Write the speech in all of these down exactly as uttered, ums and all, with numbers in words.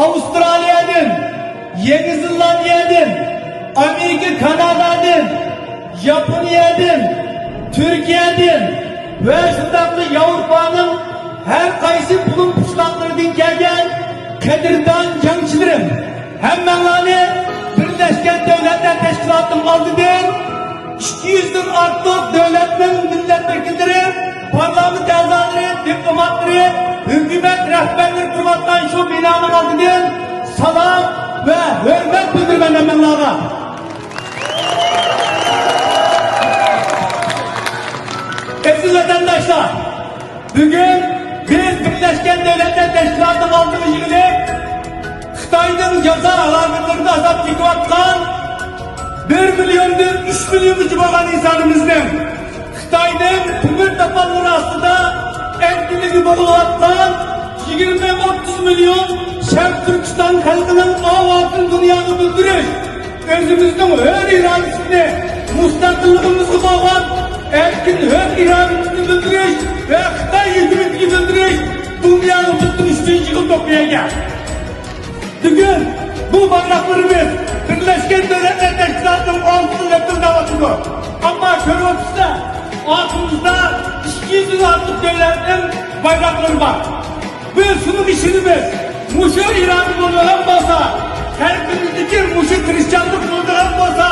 ئاۋسترالىيەدىن، يېڭى زېلاندىيەدىن، ئامېرىكا، كانادادىن، ياپونىيەدىن، تۈركىيەدىن ۋە شۇنداقلا ياۋروپانىڭ ھەر قايسى بۇلۇڭ-پۇچقاقلىرىدىن كەلگەن قەدىردان جەڭچىلىرىم، ھەممەڭلارنى بىرلەشكەن دۆلەتلەر تەشكىلاتىنىڭ ئالدىدىن ئىككى يۈزدىن ئارتۇق دۆلەتنىڭ مىللەت ۋەكىللىرى، پارلامېنت ئەزالىرى، دىپلوماتلىرى، ھۆكۈمەت رەھبەرلىرى تۇرۇۋاتقان شۇ بىنانىڭ ئالدىدىن سالام ۋە ھۆرمەت بىلدۈرىمەن ھەممىڭلارغا. ئەزىز ۋەتەنداشلار، بۈگۈن بىز بىرلەشكەن دۆلەتلەر تەشكىلاتىنىڭ ئالدىغا يىغىلىپ، خىتاينىڭ جازا لاگېرلىرىدا ئازاب چېكىۋاتقان بىر مىليوندىن ئۈچ مىليونغىچە بولغان ئىنسانىمىزنىڭ، خىتاينىڭ تۆمۈر تاپانلىرى ئاستىدا ئەركىنلىكى بوغۇلۇۋاتقان يىگىرمە، ئوتتۇز مىليون شەرقىي تۈركىستان خەلقىنىڭ ئاۋازىنى دۇنياغا بىلدۈرۈش، ئۆزىمىزنىڭ ھۆر ئىرادىسىنى، مۇستەقىللىقىمىزغا بولغان ئەركىن ھۆر ئىرادىمىزنى بىلدۈرۈش ۋە خىتاي ھۆكۈمىتىگە بىلدۈرۈش دۇنياغا بىلدۈرۈش ئۈچۈن يىغىلدۇق بۇ يەرگە. بۈگۈن بۇ بايراقلىرىمىز بىرلەشكەن دۆلەتلەر تەشكىلاتىنىڭ ئالدىدا لەپىلدەۋاتىدۇ. ئەمما كۆرۈۋاتىسىلەر، ئارقىمىزدا ئىككى يۈزدىن ئارتۇق دۆلەتنىڭ بايراقلىرى بار. بىز شۇنىڭغا ئىشىنىمىز. مۇشۇ ئىرادە بولىدىغان بولسا، خەلقىمىزدىكى مۇشۇ تىرىشچانلىق بولىدىغان بولسا،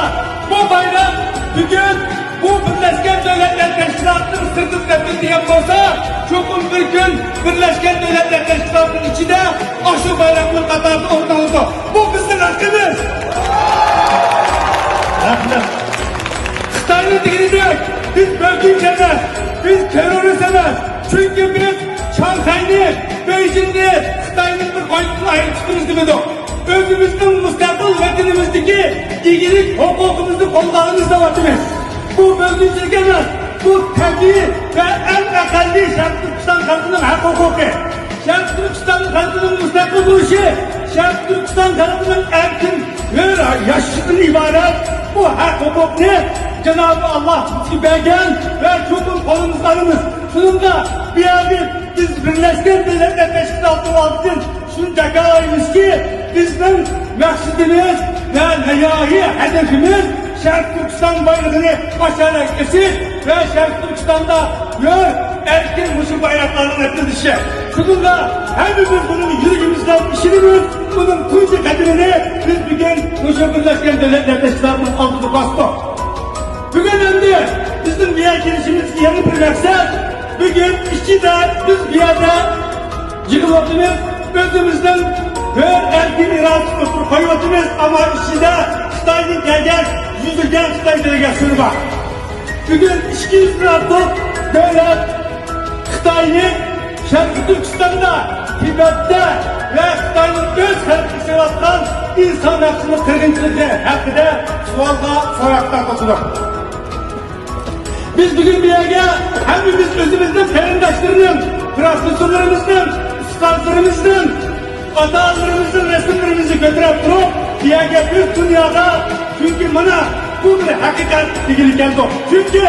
بۇ بايراق بۈگۈن بۇ بىرلەشكەن دۆلەتلەر تەشكىلاتىنىڭ سىرتىدا لەپىلدىگەن بولسا، چوقۇم بىر كۈن بىرلەشكەن دۆلەتلەر تەشكىلاتىنىڭ ئىچىدە ئاشۇ بايراقنىڭ قاتارىدا ئورۇن ئالىدۇ. بۇ بىزنىڭ ھەققىمىز. رەھمەت. خىتاينىڭ دېگىنىدەك، بىز بۆلگۈنچى ئەمەس، بىز تېررورىست ئەمەس. چۈنكى بىز شاڭخەينى، بېيجىڭنى خىتاينىڭ بىر قايتىدىن ئايرىپ چىقىمىز دېمىدۇق. ئۆزىمىزنىڭ مۇستەقىل ۋەتىنىمىزدىكى ئىگىلىك ھوقۇقىمىزنى قولغا ئالىمىز دەۋاتىمىز. بۇ بۆلگۈنچىلىك ئەمەس، بۇ تەبىئىي ۋە ئەڭ ئەقەللىي شەرقىي تۈركىستان خەلقىنىڭ ھەق ھوقۇقى. شەرقىي تۈركىستان خەلقىنىڭ مۇستەقىل بولۇشى، شەرقىي تۈركىستان خەلقىنىڭ ئەركىن ھۆر ياشىشىدىن ئىبارەت بۇ ھەق ھوقۇقنى جانابى ئاللاھ بىزگە بەرگەن ۋە چوقۇم قولىمىزغا ئالىمىز. شۇنىڭغا بۇ يەردە بىز بىرلەشكەن دۆلەتلەر تەشكىلاتىنىڭ ئالدىدىن شۇنى جاكارلايمىزكى، بىزنىڭ مەقسىتىمىز ۋە نىھايىي ھەدىپىمىز شەرقىي تۈركىستان بايرىقىنى ئاشۇ يەرگە ئېسىپ ۋە شەرقىي تۈركىستاندا ھۆر، ئەركىن مۇشۇ بايراقلارنىڭ ئېتىلىشى. شۇنىڭغا ھەممىمىز بۇنىڭ يۈرىكىمىزدىن ئىشىنىمىز. بۇنىڭ تۇنجى قەدىمىنى بىز بۈگۈن مۇشۇ بىرلەشكەن دۆلەتلەر تەشكىلاتىنىڭ ئالدىدا باستۇق. بۈگۈن ئەمدى بىزنىڭ بۇ يەرگە كېلىشىمىزدىكى يەنە بىر مەقسەت، بۈگۈن ئىچىدە بىز بۇ يەردە يىغىلىۋاتىمىز، ئۆزىمىزنىڭ ھۆر ئەركىن ئىرادىسىنى ئوتتۇرىغا قويۇۋاتىمىز، ئەمما ئىچىدە خىتايدىن كەلگەن يۈزلىگەن خىتاي دېلېگاتسىيىسى بار. بۈگۈن ئىككى يۈزدىن ئارتۇق دۆلەت خىتاينى شەرقىي تۈركىستاندا، تىبەتتە ۋە خىتاينىڭ ئۆز خەلقىگە قىلىۋاتقان ئىنسان ھەققىنىڭ قىرغىنچىلىقى ھەققىدە سوئالغا، سوراققا توختىدۇق. بىز بۈگۈن بۇ يەرگە ھەممىمىز ئۆزىمىزنىڭ قېرىنداشلىرىنىڭ، پروفېسسورلىرىمىزنىڭ، ئۇستازلىرىمىزنىڭ، ئاتا-ئانىلىرىمىزنىڭ رەسىملىرىمىزنى كۆتۈرۈپ تۇرۇپ، بۇ يەرگە بىز دۇنياغا، چۈنكى مانا بۇ بىر ھەقىقەت دېگىلى كەلدۇق. چۈنكى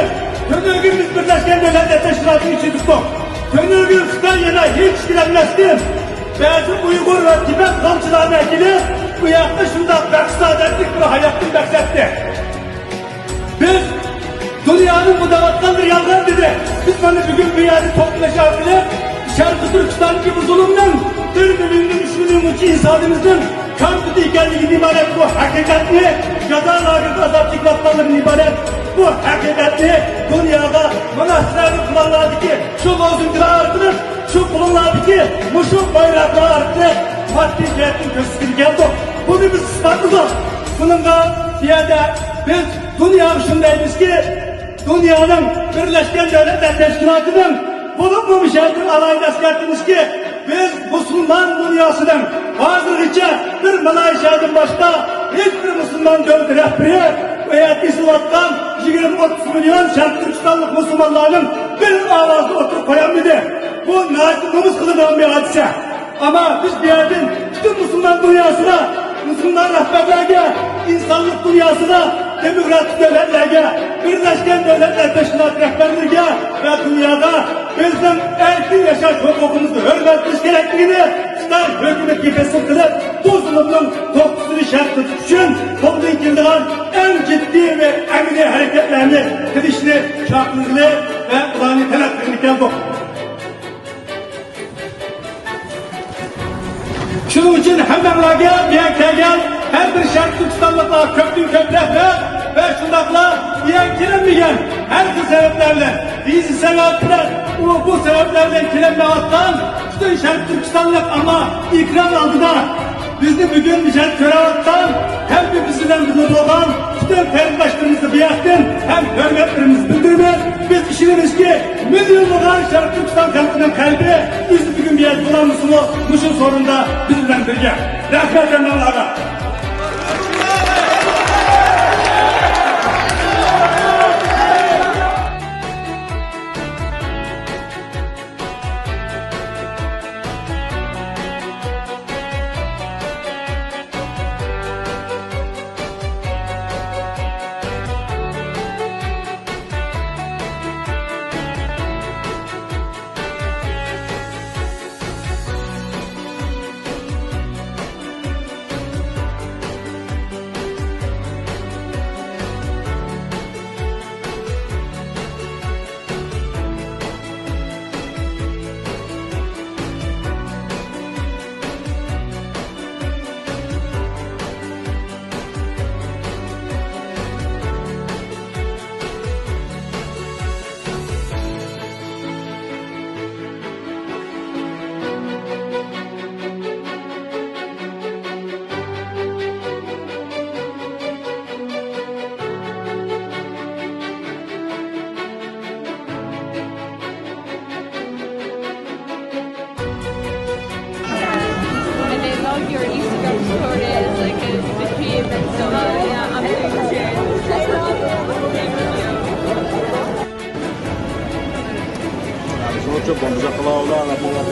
تۈنۈگۈن بىز بىرلەشكەن دۆلەتلەر تەشكىلاتىنىڭ ئىچىدە تۇردۇق. تۈنۈگۈن خىتاي يەنە ھېچ ئىككىلەنمەستىن، بەزى ئۇيغۇر ۋە تىبەت غالچىلارنى ئەكېلىپ، بۇ ياقتا شۇنداق بەخت-سائادەتلىك بىر ھاياتتىن بەھرىلەندى. بىز دۇنيانىڭ بۇ دەۋاتقانلىرى يالغان دېدى. بىز مانا بۈگۈن بۇ يەردە توپلىشىش ئارقىلىق شەرقىي تۈركىستاندىكى بۇ زۇلۇمنىڭ بىر مىليوندىن ئۈچ مىليونغىچە ئىنسانىمىزنىڭ قان تۆكۈپ ئىكەنلىكىدىن ئىبارەت بۇ ھەقىقەتنى، جازا لاگېرىدا ئازاب چېكىۋاتقانلىقىدىن ئىبارەت بۇ ھەقىقەتنى دۇنياغا مانا سىلەرنىڭ قولۇڭلاردىكى شۇ لوزۇنكىلار ئارقىلىق، شۇ قولۇڭلاردىكى مۇشۇ بايراقلار ئارقىلىق ماددىي جەھەتتىن كۆرسىتىپ كەلدۇق. بۇنى بىز ئىسپاتلىدۇق. بۇنىڭغا بۇ يەردە بىز دۇنياغا شۇنى دەيمىزكى، دۇنيانىڭ بىرلەشكەن دۆلەتلەر تەشكىلاتىنىڭ، بولۇپمۇ مۇشۇ يەردىن ئالاھىدە ئەسكەرتىمىزكى، بىز مۇسۇلمان دۇنياسىنىڭ ھازىرغىچە بىر مالايشىيادىن باشقا ھېچ بىر مۇسۇلمان دۆلىتى رەھبىرى بۇ يەردە ئېزىلىۋاتقان يىگىرمە ئوتتۇز مىليون شەرقىي تۈركىستانلىق مۇسۇلمانلارنىڭ بىر ئاۋازىنى ئوتتۇرىغا قويالمىدى. بۇ ناھايىتى نومۇس قىلىدىغان بىر ھادىسە. ئەمما بىز بۇ يەردىن پۈتۈن مۇسۇلمان دۇنياسىغا، مۇسۇلمان رەھبەرلەرگە، ئىنسانلىق دۇنياسىغا دېموكراتىك دۆلەتلەرگە، بىرلەشكەن دۆلەتلەر تەشكىلاتى رەھبەرلىرىگە ۋە دۇنياغا بىزنىڭ ئەركىن ياشاش ھوقۇقىمىزنى ھۆرمەت قىلىش كېرەكلىكىنى خىتاي ھۆكۈمىتىگە بېسىم قىلىپ، بۇ زۇلۇمنىڭ توختىتىلىشى ھەققىدە ئۈچۈن قولدىن كېلىدىغان ئەڭ جىددىي ۋە ئەمەلىي ھەرىكەتلەرنى قىلىشنى چاقىرغىلى ۋە ئۇلارنى تەلەپ قىلغىلى كەلدۇق. شۇنىڭ ئۈچۈن ھەممەڭلارگە بۇ يەرگە كەلگەن ھەر بىر شەرقىي تۈركىستانلىقلارغا كۆپتىن كۆپ رەھمەت ۋە شۇنداقلا بۇ يەرگە كېلەلمىگەن، ھەر خىل سەۋەبلەر بىلەن، ۋىزا سەۋەبى بىلەن، ئۇ بۇ سەۋەبلەر بىلەن كېلەلمەيۋاتقان پۈتۈن شەرقىي تۈركىستانلىق ئامما ئېكران ئالدىدا بىزنى بۈگۈن بىر يەردە كۆرۈۋاتقان ھەم بىز بىلەن بىللە بولغان پۈتۈن قېرىنداشلىرىمىزغا بۇ يەردىن ھەم ھۆرمەتلىرىمىزنى بىلدۈرىمىز. بىز ئىشىنىمىزكى، مىليونلىغان شەرقىي تۈركىستان خەلقىنىڭ قەلبى ئۆزى بۈگۈن بۇ يەردە بولالمىسىمۇ، مۇشۇ سورۇندا بىز بىلەن بىرگە. رەھمەت ھەممەڭلارغا. And they love your Instagram stories, like, it's the kids and stuff. Yeah, I'm doing share. Thank you.